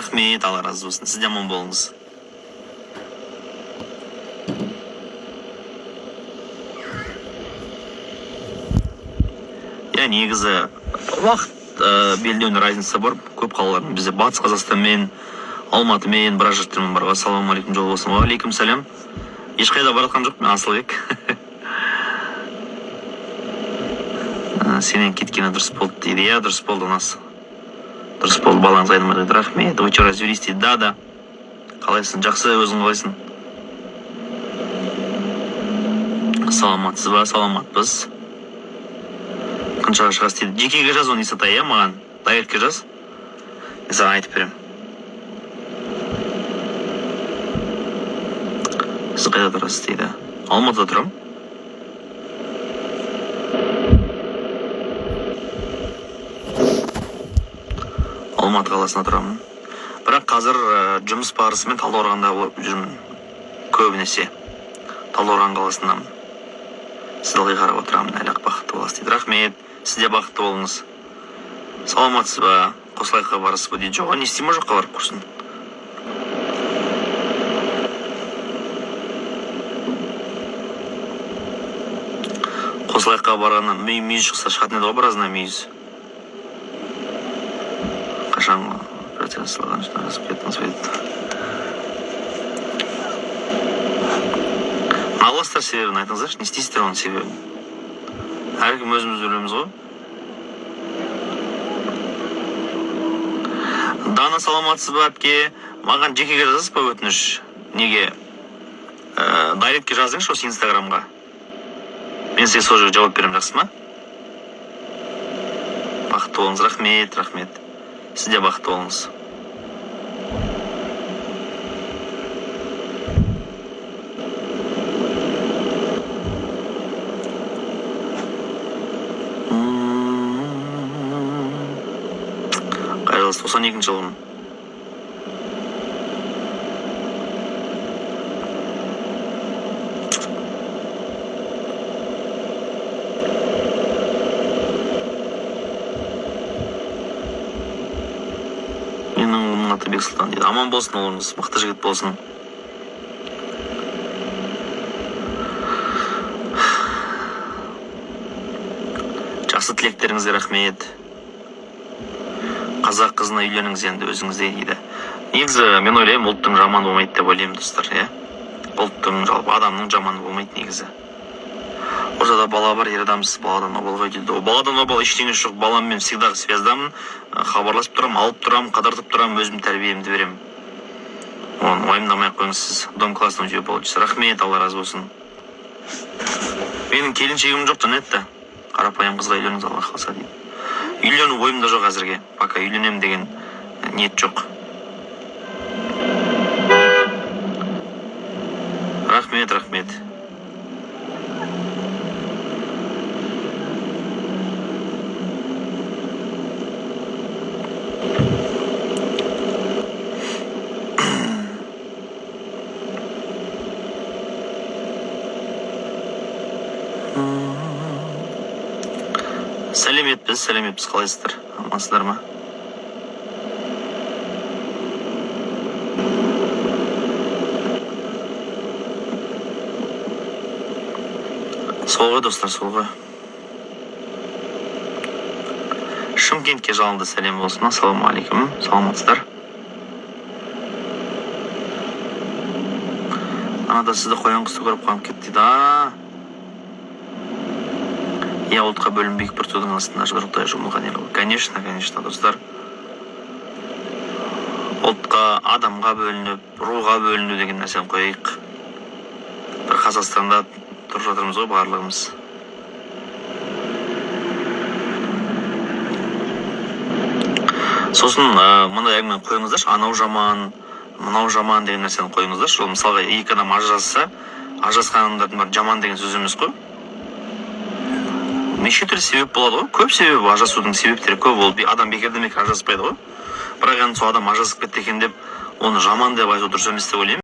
Рахмет, Алла разы болсын, сіз де аман болыңыз. Иә, негізі уақыт белдеуінің разница бар көп қалалардың. Бізде Батыс Қазақстанмен, Алматымен, біраз жұрттермен бар ғой. Ассалаумағалейкум, жол болсын. Уағалейкум сәлем. Ешқайда бара жатқан жоқпын мен, Асылбек. Сенен кеткені дұрыс болды дейді. Иә, дұрыс болды, нас дұрыс болды, балаңыз айнымай дейді. Рахмет. Вы че, развелись дейді. Да, да. Қалайсың? Жақсы, өзің қалайсың? Саламатсыз ба? Саламатпыз. Қаншаға шығасыз дейді. Жекеге жаз оны, Исатай, иә, маған директке жаз, мен саған айтып беремін. Сіз қайда тұрасыз дейді. Алматыда тұрамын. Алматы қаласында тұрамын, бірақ қазір жұмыс барысымен Талдықорғанда болып жүрмін. Көбінесе Талдықорған қаласындамын. Сізді ылғи қарап отырамын, әлі ақ бақытты боласыз дейді. Рахмет, сіз де бақытты болыңыз. Саламатсыз ба? Қосылайыққа барасыз ба дейді. Жоқ, не істеймін ол жаққа барып, құрсын. Қосылайыққа барғаннан мүйіз шықса, шығатын еді ғой біразына мүйіз. Қашан операция жасалған, жазып кеттіңіз бе дейді. Алластар, себебін айтыңыздаршы, не істейсіздер оның себебін? Әркім өзіміз білеміз ғой. Дана, саламатсыз ба, әпке? Маған жекеге жазасыз ба, өтініш? Неге, директке жазыңызшы осы Инстаграмға, мен сізге сол жерге жауап беремін, жақсы ма? Бақытты болыңыз. Рахмет, рахмет, сіз де бақытты болыңыз. Қай жылы? 92-жылғымын. Менің ұлымның аты Бексұлтан дейді. Аман болсын ұлыңыз, мықты жігіт болсын. Жақсы тілектеріңізге рахмет. Қазақ қызына үйленіңіз енді өзіңізде дейді. Негізі мен ойлаймын, ұлттың жаманы болмайды деп ойлаймын, достар, иә. Ұлттың, жалпы адамның жаманы болмайды негізі. Ортада бала бар, ер адамсыз, баладан обал ғой дейді. О, баладан обал ештеңесі жоқ. Баламмен всегда связьдамын, хабарласып тұрамын, алып тұрамын, қыдыртып тұрамын, өзім тәрбиемді беремін. Оны уайымдамай ақ қойыңыз сіз. Дом классный у тебя получится. Рахмет, Алла разы болсын. Менің келіншегім жоқ, Жанетта. Қарапайым қызға үйленіңіз, Алла қаласа дейді. Үйлену ойымда жоқ әзірге, пока үйленемін деген ниет жоқ. Рахмет, рахмет. Сәлеметпіз, сәлеметпіз, қалайсыздар, амансыздар ма? Сол ғой, достар, сол ғой. Шымкентке жалынды сәлем болсын. Ассалаумағалейкум, саламатсыздар. Анада сізді қоян құсты көріп қуанып кетті дейді. А, иә, ұлтқа бөлінбей, бір тудың астында жұдырықтай жұмылған ел ғой. Конечно, конечно, достар, ұлтқа, адамға бөлініп, руға бөліну деген нәрсені қояйық. Бір Қазақстанда тұрып жатырмыз ғой барлығымыз. Сосын мындай әңгімені қойыңыздаршы, анау жаман, мынау жаман деген нәрсені қойыңыздаршы. Ол мысалға екі адам ажырасса, ажырасқан адамдардың бәрі жаман деген сөз емес қой. Неше түрлі себеп болады ғой, көп себеп, ажырасудың себептері көп. Ол адам бекерден бекер ажыраспайды ғой. Бірақ енді сол адам ажырасып кетті екен деп, оны жаман деп айту дұрыс емес деп ойлаймын.